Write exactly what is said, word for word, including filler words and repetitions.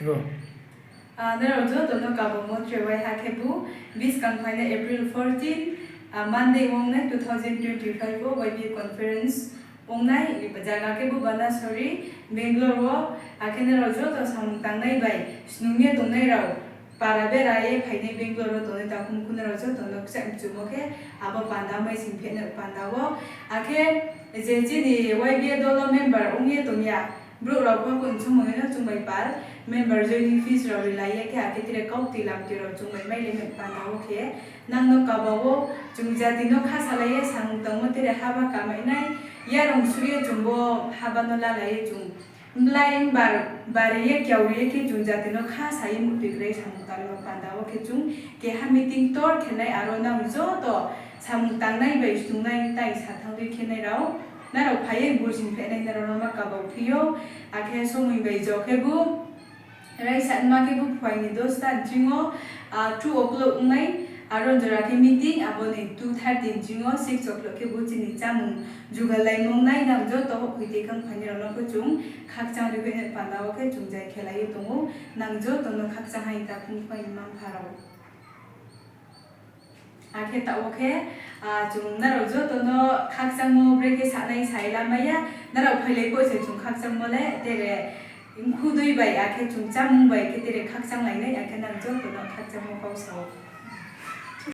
Nrao joto no kabamo tre waiha khebu, buskang phainai April fourteen, Monday ong nai two thousand twenty-five wo Y B A conference ong nai, zaga khebu Banasori, Bangalore wo, akhe nrao joto samung tangnai bai snung ye tongnai rao, para bera ye phainai Bangalore wo tongnai takhu mkhu nrao joto no kchaih mchumo khe, abo panda mai sing phehnai panda wo, akhe je chini Y B A dolo member ong ye tong ya, brouh rao pho kung chumung no chung bai pal, member joining fees rao rilai ye khe, akhe tre kaukti lamti rao chung bai mailai nai panda wo khe, nang no kaba wo, chung jati no kha salai ye samung tangmo tre haba kamai nai, yarung suh ye chung bo haba no lalai ye chung mlai bar, bari ye kiauri ye khe chung jati no kha sa ye muhtoi krai samung tangmo panda wo khe chung keha meeting tor khe nai, aro nang joto samung tangnai bai snungnai tai sa thanng dei khe nai rao, nrao phai ye bursing phehnai nrao no ma kaba phi ou, akhe somoi bai jo khebu raisa nma khebu phuaini dosta nching yo, two o'clock ong nai, aro jora khe meeting, abo ni two thirty nching yo six o'clock khebu chini chámung jugal laimo ong nai, nang joto houhkhoi tei kang phainai rao no pho chung khakchang ri phehnai panda wo khe chung jai khelai ye tong ou, nang joto no khakchang hai takhu mkhu ni mma-mpha rao. Akhe taoh wo khe, chung nrao joto no khakchangmo brekhe sanai sai lamai ya, nrao phailai pho se chung khakchangmo le, tere mkhu dei bai, akhe chung chámung bai khe tere khakchang lai nai, akhe nang joto no khakchangmo kau sa ou.